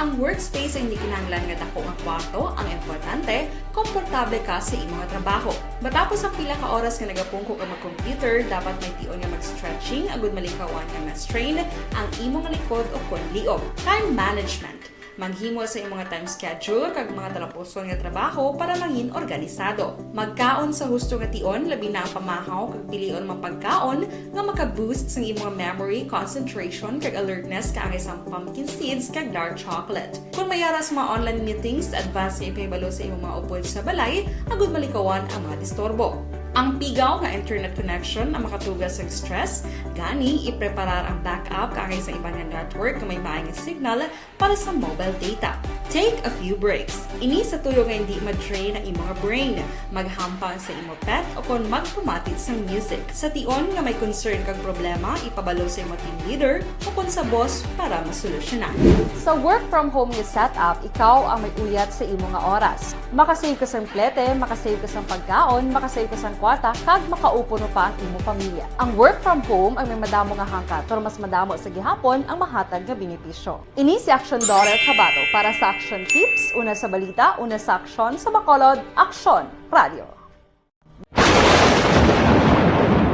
Ang workspace ay hindi kinahanglan nga dako nga kwarto, ang importante, komportable ka sa imong trabaho. Matapos ang pila ka oras nga nagapungko ka mag-computer, dapat may tion nga mag-stretching agud malikawan nga ma-strain ang imong likod o kon liog. Time management. Maghimo sa imong time schedule kag mga talapuson nga trabaho para mangin organisado. Magkaon sa husto nga tion, labi na ang pamahaw kag pilion mga pagkaon nga maka-boost sang imong memory, concentration, kag alertness kaangay sang pumpkin seeds kag dark chocolate. Kung may ara sa mga online meetings, advance nga ipahibalo sa imong mga upod sa balay agud malikawan ang mga disturbo. Ang pigaw nga internet connection ang makatuga sa stress, gani ipreparar ang backup kaangay sa iban nga network nga may maayong signal para sa mobile data. Take a few breaks. Ini sa tuyo nga hindi ma-drain ang imong brain. Maghampang sa imo pet o kon magpamati sang music. Sa tion nga may concern kag problema, ipabalo sa imo team leader o kon sa boss para masolusyonan. Sa work from home nga setup, ikaw ang may uyat sa imo nga oras. Makasave ka sang plete, makasave ka sang pagkaon, makasave ka sang kwarta, kag makaupod pa ang imo pamilya. Ang work from home ang may madamo nga hangkat, pero mas madamo sa gihapon ang mahatag nga benepisyo. Ini si Action Daughter Kabato para sa Action Tips, una sa balita, una sa aksyon, sa Bacolod, Aksyon Radio.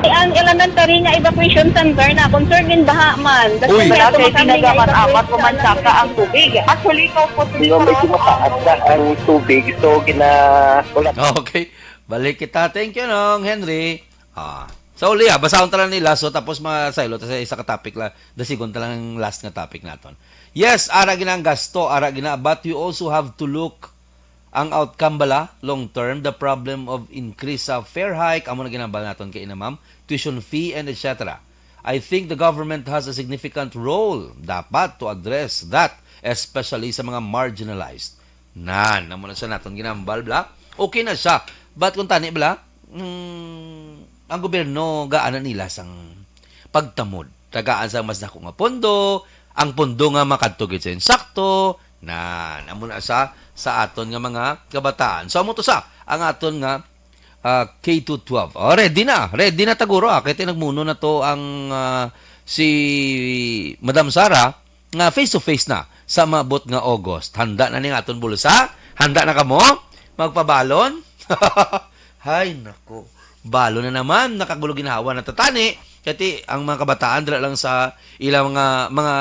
Ang elementary nga evacuation center na concerned in baha man. Uy. Wala kay kinagamat-amat ko man saka ang tubig. Actually, ko po. Di ba may tumataas na ang tubig? So, gina-, wala. Okay. Balik kita. Thank you, Nong Henry. Ah. So, Leah, basahon ta lang ni last, so, tapos masaylo ta sa isa ka topic la, dasigon ta lang ang last nga topic naton. Yes, ara gina ang gasto, ara gina, but you also have to look ang outcome bala, long term, the problem of increase sa fare hike, amo na ginambal naton kay ina ma'am, tuition fee and et cetera. I think the government has a significant role dapat to address that, especially sa mga marginalized. Nan, amo na siya naton ginambal, bla. Okay na siya. But kung tani, bla, mm, ang gobyerno, gaana nila sang pagtamod. Tagaan sa mas dako nga pondo, ang pondo nga makadto gid sa insakto, nan, amo na sa, sa aton nga mga kabataan. So, amo to sa, ang aton nga, ah, K to twelve. Oh, ready na. Ready na taguro, ah. Kay nagmuno na to ang, ah, si Madam Sara nga face to face na sa maabot nga August. Handa na ning aton bulsa? Handa na kamo? Magpabalon? Hay, nako. Balon na naman. Nakagulo ginhawa na tatani. Kati ang mga kabataan dira lang sa ilang mga, mga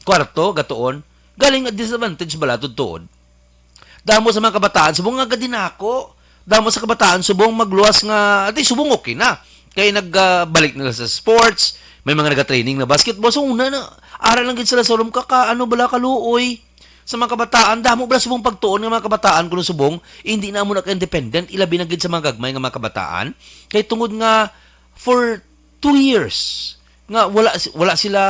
kwarto, gatuon. Galing nga disadvantage bala, tuod. Damo sa mga kabataan, subong nga gadinako. Damo sa kabataan, subong magluwas nga, ati subong okay na. Kay nag, ah, balik na sa sports, may mga nagatraining na basketball. So, una na, ara lang gid sila sa room, kaka, ano bala, kaluoy. Sa mga kabataan, damo bala subong pagtuon nga mga kabataan, kuno subong, hindi na mo na ka-independent, ilabi na gid sa mga gagmay nga mga kabataan. Kay tungod nga, for two years, nga wala, wala sila,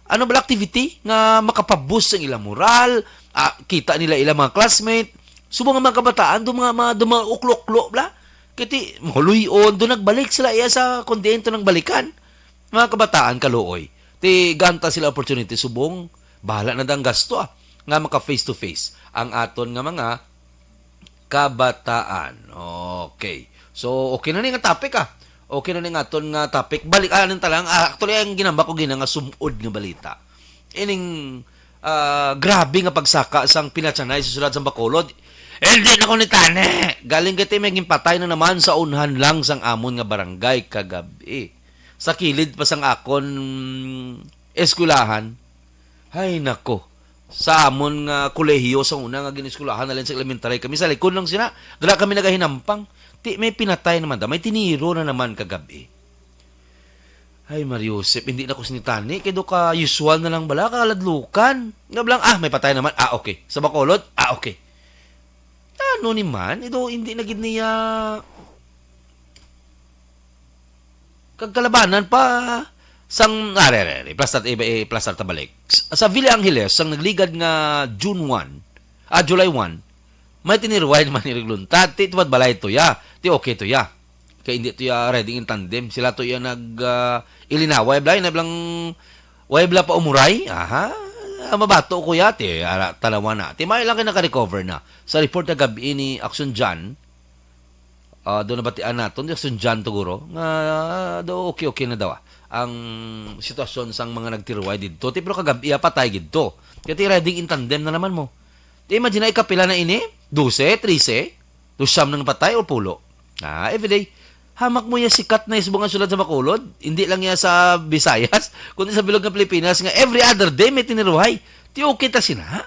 ano bala, activity nga makapaboost sa ilang moral, ah, kita nila ilang mga classmate. Subong nga mga kabataan, do mga, mga, do mga uklo-uklo bala. Kay ti, mahuloy-on, do nagbalik sila iya sa kung diin to nang balikan. Mga kabataan, kaluoy. Ti, ganta sila opportunity, subong, bahala na dang gasto, ah, nga maka face to face ang aton nga mga kabataan. Okay. So, okay na ni nga topic, ah. Okay na ni nga aton nga topic. Balik, ah, anong talang, ah, actually, ang ginamba ko gina nga sumod nga balita. Ining, ah, grabe nga pagsaka sang pinatsanay sa syudad sang Bacolod. Hindi na ko ni tani. Galing kay may ginpatay na naman sa unhan lang sang amon nga barangay kagabi. Sa kilid pa sang akon eskwelahan. Hay nako. Sa amon nga kolehiyo sa una nga gin-eskwelahan, nalin sa elementary kami, sa likod lang sina, dira kami nagahinampang. Ti, may pinatay naman da, may tiniro na naman kagabi. Ay, Mariusip, hindi na ko sinitani, kay do ka usual na lang bala, kaladlukan. Nga blang, ah, may patay naman. Ah, okay. Sa Bacolod, ah, okay. Ano ni man? Ito, hindi na gid niya kagkalabanan pa sang, ah, re, re, re, plastar, iba, eh, plastar ta balik. Sa Villa Angeles, sang nagligad nga June one, ah, July one, may tiniruway naman ni Rigluntad. Ti tuwad balay to ya. Ti okay to ya. Kay hindi to ya riding in tandem. Sila to ya nag, ah, ilinaway, blay, na blang, way bla pa umuray. Aha. Ah, mabato ko ya. Ti, ara, tanawan na. Ti, may lang kay naka-recover na. Sa report na gabi ni Action John, ah, doon nabatian naton, di Action John to guro, nga, ah, do okay, okay na daw, ah, ang sitwasyon sang mga nagtiruway didto. Ti, pero kagabi, ah, patay gid to. Kaya ti riding in tandem na naman mo. Ti, imagine, ay kapila na ini? Dose, trese? Do siyam nang patay o pulo? Ah, everyday. Hamak mo ya sikat na isbo nga syudad sa Bacolod, hindi lang ya sa Visayas, kundi sa bilog nga Pilipinas nga every other day may tiniruhay. Ti okay ta sina?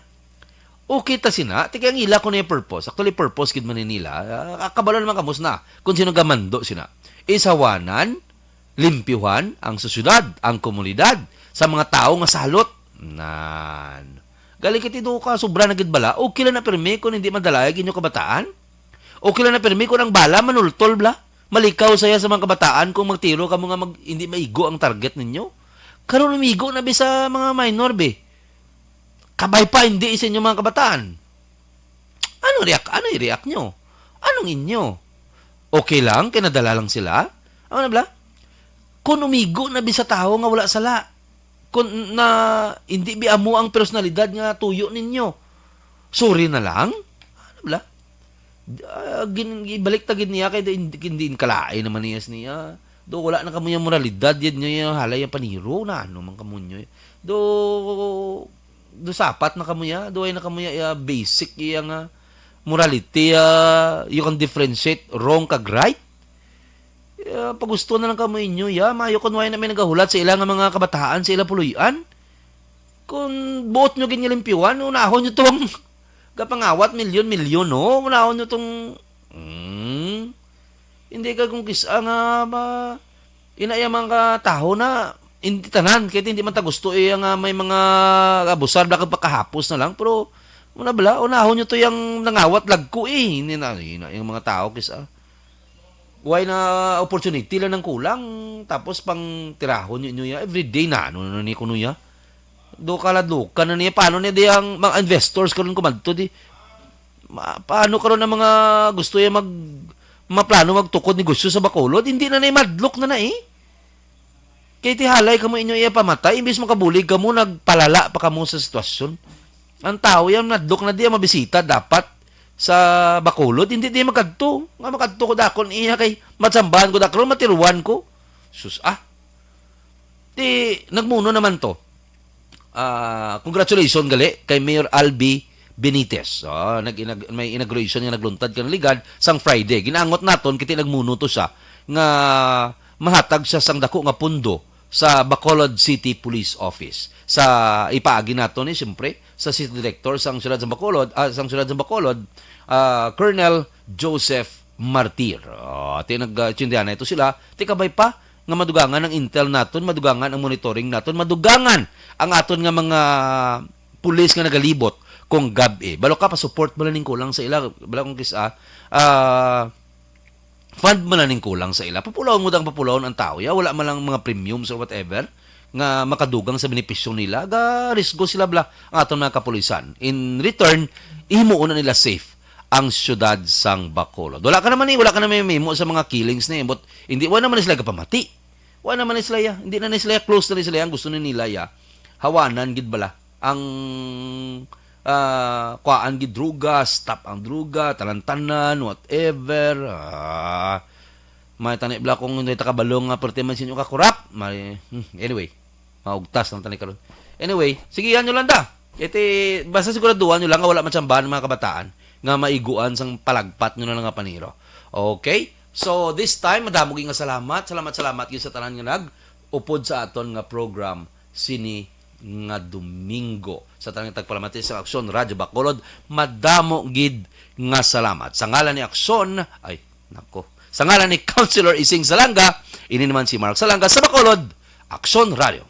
Okay ta sina? Ti kay ang ila ko na yung purpose. Actually, purpose gid man ni nila. Ah, kabalo naman kamos na kung sino gamando sina. Isawanan, limpyuhan ang sosyedad, ang komunidad, sa mga tawo nga salot. Nan. Galing kiti do ka, sobra na gid bala. Okay lang na pirmi kung hindi madala ang inyo kabataan. Okay lang na pirmi kung ang bala manultol bla. Malikaw saya sa mga kabataan kung magtiro kamo nga mag, hindi maigo ang target ninyo. Karon umigo na bi sa mga minor bi. Kabay pa hindi sa inyo mga kabataan. Ano react, ano i-react nyo? Anong inyo? Okay lang kay nadala lang sila? Ano na bla? Kung umigo na bi sa tawo nga wala sala, kung na hindi bi amo ang personalidad nga tuyo ninyo, sorry na lang. Ano bla? Ah, gin, ibalik ta gid niya kay hindi, hindi kalain naman niya niya. Do wala na kamo yung moralidad yun niya halay ang paniro na ano man kamo nyo. Do do sapat na kamo ya, do ay na kamo ya, ya basic iya nga morality, ah, you can differentiate wrong kag right. Ya, pagusto na lang kamo inyo ya, maayo kun wala na may nagahulat sa ila nga mga kabataan sa ila puloy-an. Kung buot nyo gid nga limpyuhan, unahon nyo tong gapangawat milyon-milyon, no? Unahon nyo tong, mm, hindi ka kung kis-, ah, nga ma-, ina iya mga taho na, hindi tanan, kaya hindi man ta gusto iya nga may mga abusar, bala kag pakahapos na lang, pero, muna bala, unahon nyo to yung nangawat lagko eh, hindi na, hindi na yung mga tao, kis-, ah, why na opportunity lang nang kulang, tapos pang tirahon nyo, nyo ya, everyday na, ano na ni kuno ya? Do kaladlukan na niya, paano niya di ang mga investors karon kumadto di? Ma-, paano karon ang mga gusto ya mag, maplano magtukod negosyo sa Bacolod? Hindi na na madlok na na eh. Kay ti halay kamo inyo iya pamatay, imbis makabulig kamo, nagpalala pa kamo sa sitwasyon. Ang tao yan, nadlok na di ang mabisita dapat sa Bacolod, hindi di makadto. Nga makadto ko dakon iya kay matsambahan ko dakon, matiruan ko. Sus, ah. Ti, nagmuno naman to. Ah, congratulations gali kay Mayor Albi Benitez. Ah, nag-inag-, may inauguration nga nagluntad ka ligad sang Friday. Ginaangot naton kiti nagmuno to siya nga mahatag siya sang dako nga pundo sa Bacolod City Police Office. Sa ipaagi nato ni, siyempre, sa City Director sang Siyudad sa Bacolod, ah, sang Siyudad sa Bacolod, ah, Colonel Joseph Martir. Ah, ti nag-, ah, tsindihan na ito sila, ti kabay pa nga madugangan ang intel naton, madugangan ang monitoring naton, madugangan ang aton nga mga pulis nga nagalibot kung gab-i. Balo ka, pa-support mo lang ning kulang sa ila, bala kung kis-, ah, ah, fund man na ning kulang sa ila. Papulawon mo dang papulawon ang tao, ya. Wala man lang mga premiums or whatever nga makadugang sa benepisyo nila. Ga risgo sila bala. Ang aton mga kapulisan. In return, himuon na nila safe ang siyudad sang Bacolod. Wala ka naman eh, wala ka naman mahimo sa mga killings na eh. But hindi, wala naman sila gapamati. Wala naman sila ya. Hindi na ni sila ya. Close na ni sila ya. Ang gusto na nila ya. Hawanan gid bala ang, ah, kuhaan gid droga, stop ang droga, talantanan, whatever. Ah, may tani bala kung hindi ta kabalo nga perti man sa inyo ka corrupt. May, hmm, anyway, maugtas lang tani karon. Anyway, sige, yan nyo lang da. Iti, basta siguraduhan nyo lang nga wala matsambahan ang mga kabataan nga maiguan sang palagpat nyo na lang nga paniro. Okay? So, this time, madamo gyud nga salamat. Salamat, salamat gyud sa tanan nga nag-upod sa aton nga program sini nga Domingo. Sa tanang tagpalamati sa Aksyon Radyo Bacolod, madamo gid nga salamat. Sa ngalan ni Aksyon, ay, nako. Sa ngalan ni Councilor Ising Salanga, ini naman si Mark Salanga sa Bacolod, Aksyon Radyo.